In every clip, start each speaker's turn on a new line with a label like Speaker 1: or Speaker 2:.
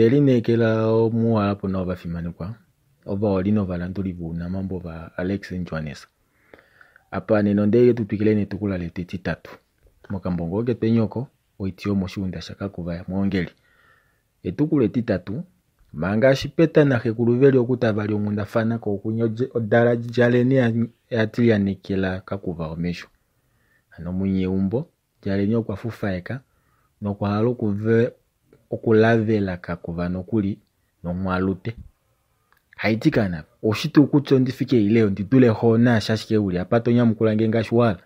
Speaker 1: Onde lineekela omuuhala po nawa ovafimanekwa, ovaholi novalanduli vounamambo vaAlex Johannes. Apa nena onde tu twikile netukulwa letu etitatu mokambo ngoo ketu Enyoko, oiti yomoshiunda shaKakuva yaMwoongeli. Etukulwa etitatu, manga Shipeta naxekulu veli oku tava li onghundafana ko kunya odala Djaleni ya tilyanekela Kakuva omesho. Hano munyeumbo Djaleni okwa fufaeka nokwa hala okulavela Kakuva nokuli nonghwalute. Haiti kana, oushi tuu kutya ondi fike ile ondi dule xo naashi ashike uli apa to nyamukula nge ngaashi wa hala.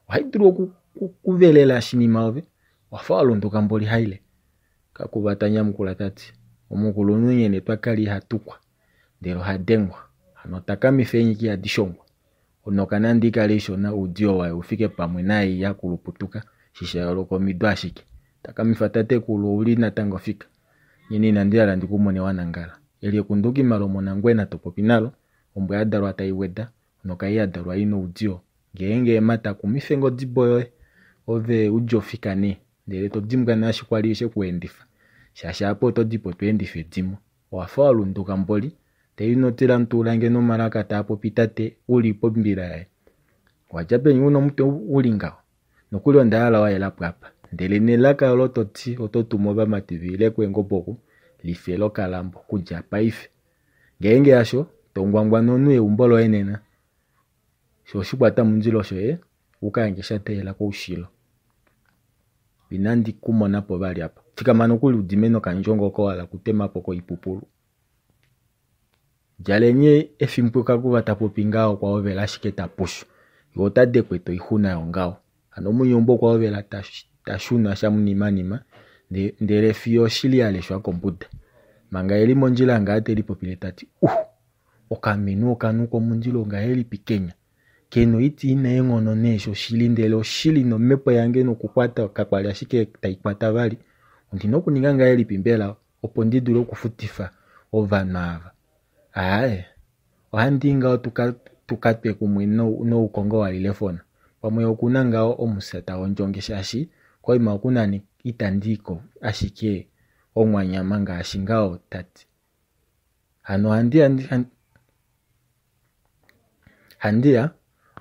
Speaker 1: Ohai dulu okuvelela shinima ove, wafa wa lunduka mboli haile. Kakuva ta nyamukula ta ti, omukulunhu nghene twa kala iha tukwa, ndele oha dengwa. Hano takamifa eenyiki ihadi shongwa. Onoka nande i kale ishona oudiyo wayo oufike pamwe naai ya kuluputuka, shi sha yooloka omido ashike. Takamifa tatekulu ouli natango fika. Nyene inandi hala ndi ku mone wa nangala. Eli ekundukima lomonangwena to popi nalo, ombwa ya dalwa tai weda, nokai ya dalwa ina oudiyo. Ngeenge emata kumife ngo odibo yoye, ove udje ofika nee, ndele to dimbwa naashi kwali she ku endifa. Shaashi apa oto dipo to endifa edimo. Owa fa wa lunduka mboli, ndele ino tila mutuula nge nomalaka taa popi tate u li pombila yaye. Owa dja peni una omutwe u li ngaho? Nokuli onda hala wa yela po apa. Ndele nelaka olo to ti oto tumu ovamati va ile keengobe oku, life lokalambo kudja paife. Ngeenge hasho, to ngwangwana omunhu eumbo loye nena. Sho oshikwata mundilo shoye u ka hange sha teela koushilo. Inandi ku mona po vali apa. Fikama nokuli udime nokandjongo oko wa hala okutema po koipupulu. Djaleni efimbo Kakuva ta popi ngaho okwa hovela ashike ta pushu. Ye ota dekweta oixuna yongaho. Hano omunyeumbo okwa hovela ta shuna shamunimanima ndele fiyo oshili ya leshwa kombuda. Manga eli mondjila ngaa te lipopile ta ti, okamenhu okanuka omundilo ngahelipi kenya? Kena oiti ina eenghono nee shoshili, ndele oshili nomhepo yange nokukwata kakwali ashike tai kwata vali. Ondina okuninga ngahelipi mbela opo ndi dule okufutifa ovanhu ava? Aaye, ohandi i ngaho tuka twe kumwe noukongo walilefona. Pamwe okuna ngaho omufya ta hondjonge shaashi koima oku nani itandi iko ashike omwanyama ngaashi ngaho ta ti. Hano handiya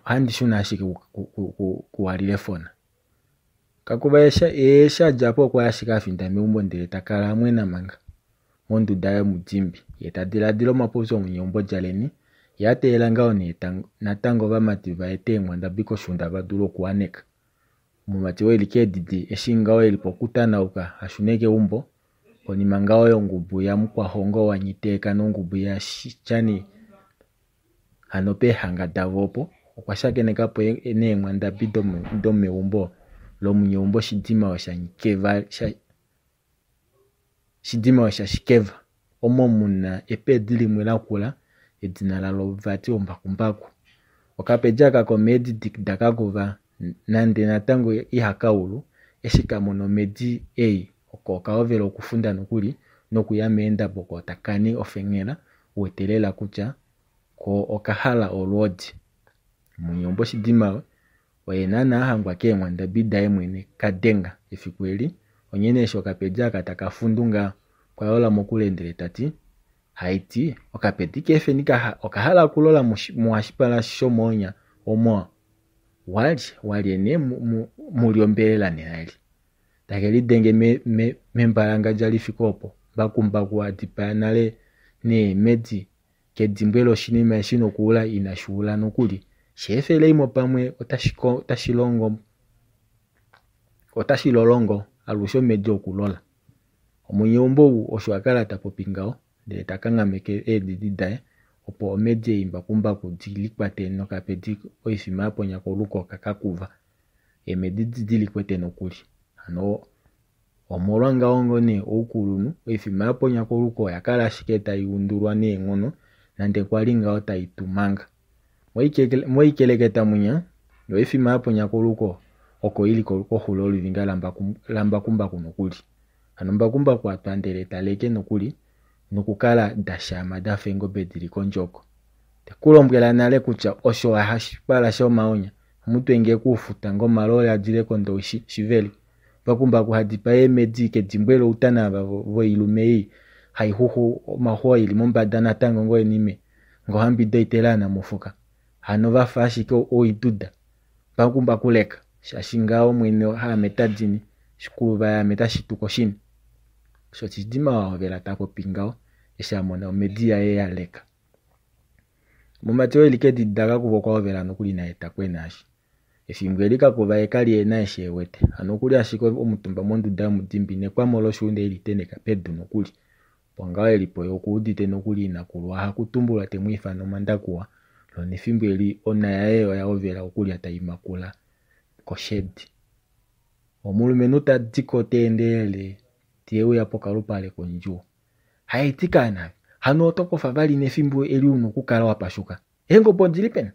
Speaker 1: ohandi shuna ashike kuwalilefona. Kakuva eshi a dja po okwa ya ashike a finda meumbo ndele ta kala a mwena manga monduda yomudimbi. Ye ta diladila omapopyo omunyeumbo Djaleni, ye a teelela ngaho nee natango ovamati va ete eenghwandabi koshuunda va dule okuwaneka. Omumati oo eli keedidi eshi ngaho eli pokutanauka a shune keumbo, konima ngaho yongubu yamukwahongo wanyiteeka nongubu yaShityani hano peehanga davo opo, okwa shakeneka po neenghwandabi domeumbo lomunyeumbo Shidimawe shaShikeva, omo muna epedi limwe lakula, edina lalo vati ombakumbaku. Okapedi aka komeedi daKakuva nande natango ihaka ulu, eshi ka mona omedi ei, oko okahovela okufunda nokuli nokuya meendabo ko takani ofenghela, uwete lela kutya ko okahala olwoodi. Munyeumbo Shidimawe oye naana a hangwa keenghwandabi daye mwene kadenga efiku eli, onghene eshi okapedi aka taka fundu ngaa, okwa yola mokule ndele ta ti, haiti okapedi keefeni okahala okulola muhashipala shomoonya omo walye, walye nee muli ombelela nena eli. Take lidenge membalangadja lifike opo, mbakumbaku a dipaya nale neemedi kedimbwe loshinima eshi nokuula inashi ula nokuli. Sheefele imwe pamwe otashi lolongo alushe omedi okulola. Omunyeumbo ou osho a kala ta popi ngaho, ndele ta kanghameke eedidi daye opo omedi ei mbakumbaku di likwate nokapedi oifima ya ponya koluko kakakuva. Eemedi di likwete nokuli. Hano omolwa ngaho ngo nee oukulunhu oifima ya ponya koluko oya kala ashike tai undulwa neenghono nande kwali ngaho tai tu manga. Moikeleketa munya, oifima ya ponya koluko oko ili koxulo yoluvinga lambakumbaku nokuli. Hano mbakumbaku atwa ndele ta leke nokuli nokukala da shaama dafa eengobe dili kondjoko. Tekulombwela nale kutya osho hashipala shomaonya. Omutwe nge kuufuta ngomaloli adile kondowishi shiveli. Mbakumbaku hadipa eemedi kedimbwele outana ava voilume ei. Haixuxu omaxu oo ili mombada natango ngoo enime ngohambido itelaana mofuka. Hano vafa ashike oiduda. Mbakumbakuleka shaashi ngaho mwene haame tadini shikuluva yaame tashituka oshini. Osho Shidima wahovela tapopi ngaho eshi a mona omhedi yaye yaleka. Mumati oo eli kedida kakuva okwa hovela nokuli naye takwena eshi. Efimbo eli kakuva ye kali ena eshi ewete. Hano okuli ashike omutumba monduda yomudimbi nekwamo loshuunda eli tenheka pedu nokuli. Opo ngaho elipo ye okuudite nokuli inakulu Hakutumbulwa temu ifana omandakuwa lo nefimbo eli ona yaye oya hovela okulya tai makula koshedi. Omulumenhu ta diko ta endelele te uya pokalupale kondjuwo. Haiti kaana, hano oto kofa vali nefimbo eli una okukala wa pashuka? Eengobe odili peni?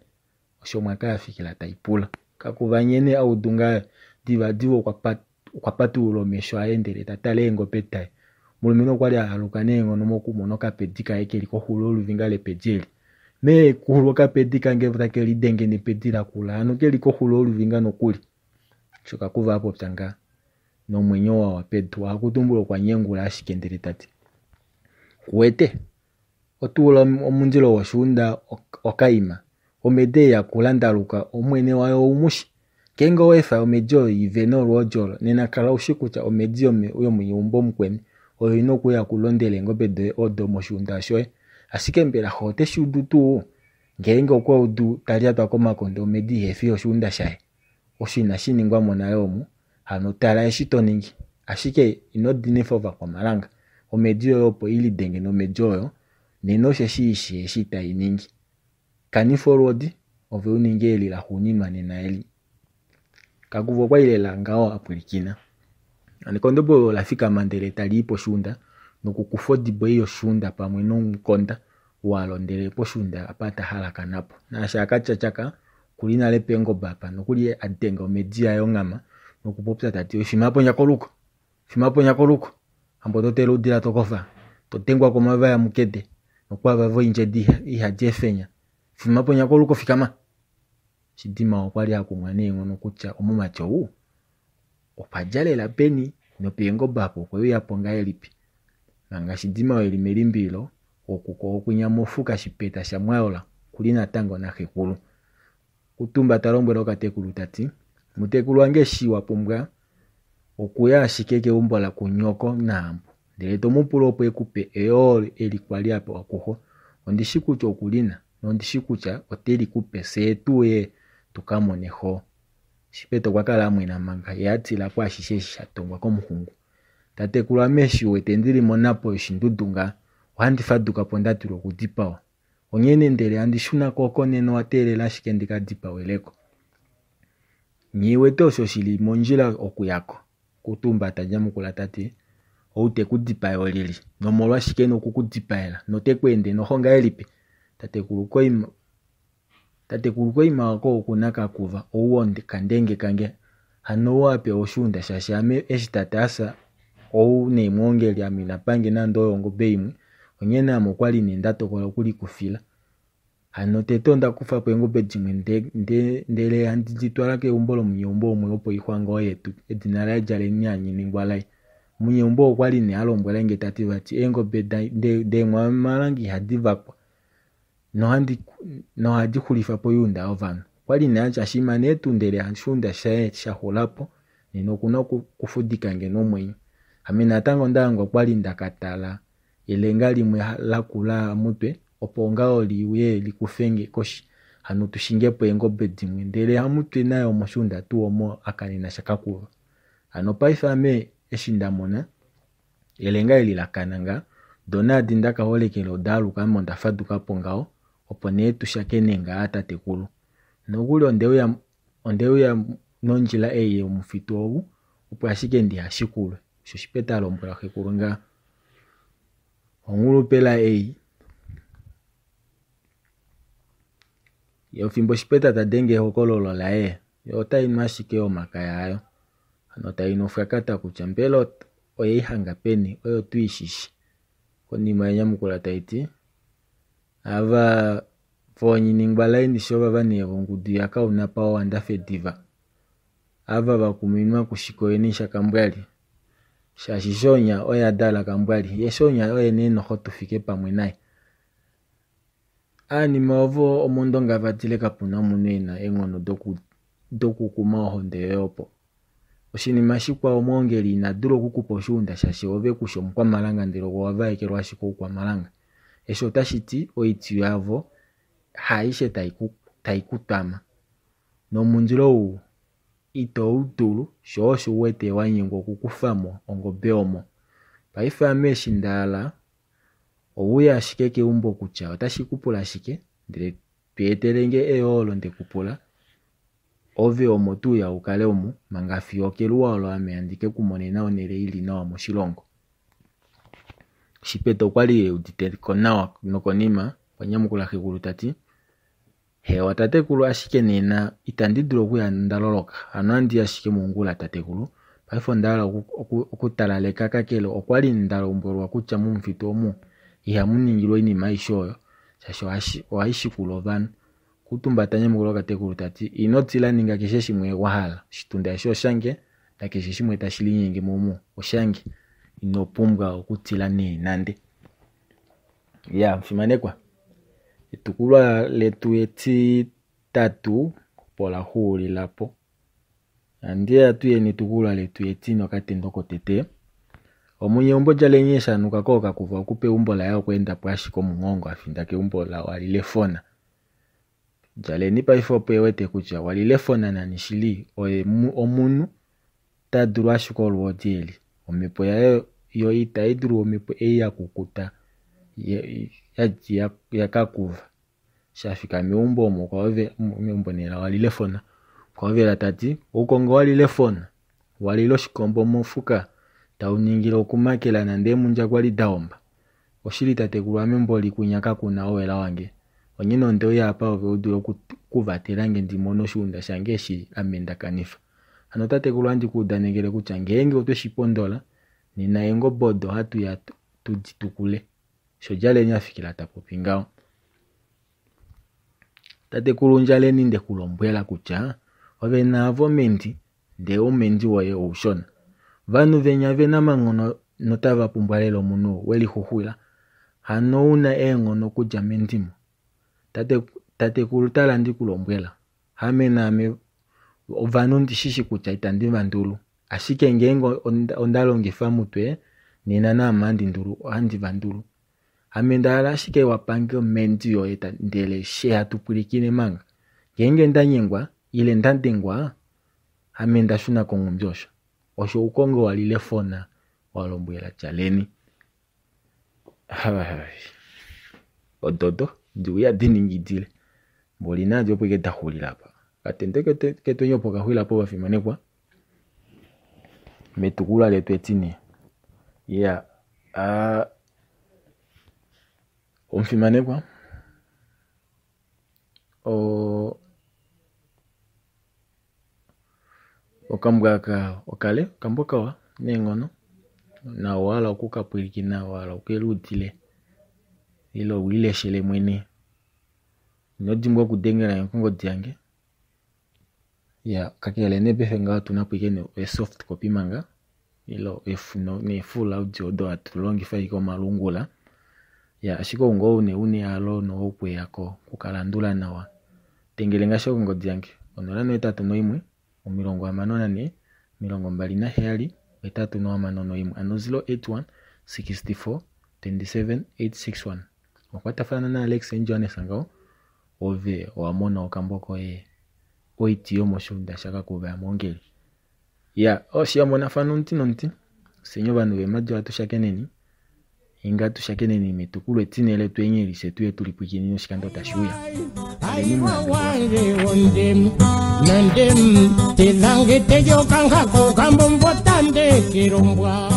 Speaker 1: Osho omwaka ya fikila tai pula. Kakuva nghene a udu ngaa divadiva okwa patulula omesho aye ndele ta tale eengobe daye. Omulumenhu okwa li a haluka neenghono mokumona okapedi kaye keli koxulo yoluvinga lepedi eli. Meekulu okapedi kange take lidenge nepedi lakula hano keli koxulo yoluvinga nokuli. Osho Kakuva a popya ngaa nomwenyo wa wa pedu. Ohakutumbula okwa nyengula ashike ndele ta ti, Kuwete, otuula omundilo woshuunda okaima. Omhedi ei yakula ndaluka omwene wayo oumushi. Ngeenge owa efa omhedi oyo i vene olwoodi olo, nena kala ushi kutya omhedi yomunyeumbo mukweni oyo ina okuya kulondela eengobe doye odo moshuunda shoye. Ashike mbela xo ote shi udu tuu? Ngeenge okwa udu ta lyatwa komakondo omhedi ihefi yoshuunda shaye? Osho inashi ningwa mo nale omu, hano tala eshi to ningi. Ashike ino dinifa ovakwamalanga. Omhedi yoye opo i lidenge nomhedi oyo, nena osheshi i shii eshi tai ningi. Kanifa olwoodi, ove u ninge eli laxuuninwa nena eli. Kakuva okwa li lela ngaho a pwilikina. Hano ekondombolo ola fikama ndele tali i poshuunda nokukufa odibo ei yoshuunda pamwe nomukonda walo ndele poshuunda apa ta halakana po. Naashi a ka tyatyaka okuli nale peengobe apa nokuli a denga omhedi yaye onghama nokupopya ta ti Fimapo nyakoluko, fimapo nyakoluko, hambo to tele oudila to kofa, to dengwa komavaya mukede nokwaava voindjedi ihadi efenya. Fimapo nyakoluko fikama. Shidima okwa li a kumwa neenghono kutya omumati ou okwa dja lela peni nopeengobe apa okwe uya po ngahelipi. Manga Shidima e li melimbililo, okuko okwinya mofuka Shipeta shaMwayola okuli natango naxekulu. Kutumba ta lombwele okatekulu ta ti, Mutekulu wange eshi wa pumbwa okuya ashike keumbo lakunyoko nahambo ndele to mu pula opo e ku pe eyoo eli kwali a pewa kuxo. Ondi shi kutya oku li na nondi shi kutya ote li ku pe fyee tu ye tu ka mone xo. Shipeta okwa kala a mwena manga ye a tila po ashishe eshi sha tongwa komuxungu. Tatekulu ame eshi wete ndili monapo yoshindudu ngaa, ohandi faduka po nda tila okudipawa. Onghene ndele handi shuna ko oko nena owa teelela ashike ndi ka dipawele ko. Nghi wete osho shi li mondjila okuya ko. Kutumba ta nyamukula ta ti, Ou te ku dipae olyelye, nomolwashike e na oku ku dipaela, note ku ende noxo ngahelipi? Tatekulu koima Tatekulu koima oko oku na kakuva, ou okandenge kange, hano ou a pewa oshuunda shaashi ame eshi tate a fya ou neemwoongeli ame ina pange nande oyo ongobe imwe, onghene ame okwali nee nda tokola okulikufila. Hano tete onda kufa po eengobe dimwe ndele handi di twala keumbo lomunyeumbo umwe wopoixwa ngoo yetu, edina laye Djaleni yaNyiningwalai. Omunyeumbo okwali nee a lombwela nge ta ti vati eengobe deemwamalanga ihadi vakwa nohadi xulifa po oiunda yovanhu. Okwali nee atya shima nee tuu ndele oshiunda shaye sha xula po nena okuna okufudika nge nomwenyo. Ame natango onda hangwa kwali nda ka tala elenga limwe lakula Hamutwe opo ngaho li uye li kufe nge koshi hano tu shinge po eengobe dimwe ndele Hamutwe naye omoshiunda tuu omo a kanena sha kakuva. Hano paife ame eshi nda mona elenga eli la kana ngaa, do naadi nda ka holekela oda aluka ame onda faduka po ngaho opo nee tu shakene ngaa tatekulu. Nokuli onde uya nondjila ei yomufitu ou opo ashike ndiha shikulwe, osho Shipeta a lombwela xekulu ngaa. Onghulupela ei. Ye ofimbo Shipeta ta denge ehokololo laye, yo otai nu ashike omakaya ayo. Hano tai nu ofwakata kutya mbela oyei hanga peni oyo tu i shishi. Konima oya nyamukula tai ti, Ava voonyiningwalai ndishi ovava nee vongudu yaKaunapa waWandafediva. Ava va kuminwa kuShikoyeni shaKambwali. Shaashi Shonya oye a dala Kambwali, ye Shonya oye nee noxo tu fike pamwe naye. Aanima ovo omOndonga va tile kapu na omunhu e na eenghono dokukuma ohonde yoye opo. Oshinima shikwao omwoongeli ina dula oku ku pa oshuunda shaashi ove ku shi omukwamalanga ndele owa vaekelwa ashike oukwamalanga. Eshi otashi ti oiti yavo haaishe tai ku twama. Nomundilo ou ito u dulu, sho osho u wete wa nyengwa okukufa mo ongobe omo. Paife ame eshi nda hala ouye ashike keumbo kutya otashi ku pula shike, ndele to etele nge eyoo olo nde ku pula, ove omo to uya u kale omu manga fiyo okeluwa olo ame handi ke ku monena onhele i li nawa moshilongo. Shipeta okwa li e udite ko nawa nokonima okwa nyamukula xekulu ta ti, Hewa tatekulu ashike nena itandi dulu okuya nda loloka hano ohandi i ashike mongula tatekulu paife onda hala okutalaleka kakele okwa li nda lombwelwa kutya momufitu omu ihamu ningilwa oinima aishe oyo shaashi ohai shikula ovanhu. Kuutumba ta nyamukula okatekulu ta ti ino tila ninga keshe shimwe wa hala oshitunda eshi oshange nakeshe shimwe tashi linyenge mo omu oshange ino pumbwa okutila nee nande. Ya mufimanekwa etukulwa letu etitatu opo la xuulila po. Handi ya tu yeni etukulwa letu etine okatendo kotete. Omunyeumbo Djaleni eshi a nuka ko okakuva oku peumbo laye okwa enda po ashike omunghongo a finda keumbo laWalilefona. Djaleni paife opo e wete kutya Walilefona nani shili oye omunhu ta dulu ashike olwoodi eli. Omhepo yaye yo itai dulu omhepo ei ya kukuta yakakuva. Eshi a fika meumbo omo meumbo nee laWalilefona okwa hovela ta ti, Oukongo walilefona, walile oshikombo mofuka tau ningile okumakela nande eemundja kwali da homba. Oshili tatekulu ame mboli kwinya kaku na owela wange. Onghee onde uya apa ove u dule okuvatela nge ndi mone oshuunda shange eshi ame nda kanifa. Hano tatekulu ohandi ku udanekele kutya ngeenge otwe shi pondola nena eengobe odo ohatu ya tu di tukule. Osho Djaleni a fikila ta popi ngaho. Tatekulu Ndjaleni nde ku lombwela kutya ove naavo mendi ndee oumendi woye oushona. Ovanhu venya ve na omanghono notava pumbwa lela omunhu we lixuxwila hano u na eenghono okudja mendimo. Tatekulu tala ndi ku lombwela, hame naame ovanhu ndi shi shi kutya itandi va ndulu ashike ngeenge onda longifa mutwe nena naame ohandi va ndulu. Ame nda hala ashike wa pange omendi yoye ndele she hatu pwilikine manga. Ngeenge nda nyengwa ile nda dengwa ame nda shuna konghumbi osho. Osho oukongo wa lilefona wa lombwela Djaleni. Ododo di uya di ningidile mboli nadi opo ike da xulila apa. Okatendo ketweni opo ka xulila po vafimanekwa metukulwa letu etine. Ya omufimanekwa Okambwa aka okale okambo kawa neenghono na owa hala oku ka pwilikina, wa hala uke liudile ile wileshele mwene. Ino dimbwa okudengela nge kongodi yange. Ya kakele nee paife ngaha otu na po ashike eesoft copy manga ile neefull audio odo hatu longifa ashike omalungula. Ya ashike ou ngoo una ehalo nohokwe yako okukalandula nawa dengele nge ashike kongodi yange 081 64 27 861 hano 081 64 27 861. Wakwatafana naAlex Johannes ngaho ove owa mona okambo koye oiti yomoshuunda shakakuva yaMwongeli. Ya oshiyamonafano omuti nomuti fyeni ovanhu veemadi ohatu shakeneni inga tu shakeneni metukulwa etine letu enyeli fye tuye tu lipwikinine oshikando tashi uya. Kaleni mwa
Speaker 2: Nandem, te lange te yo kanga ko kambombo tande kirombwa.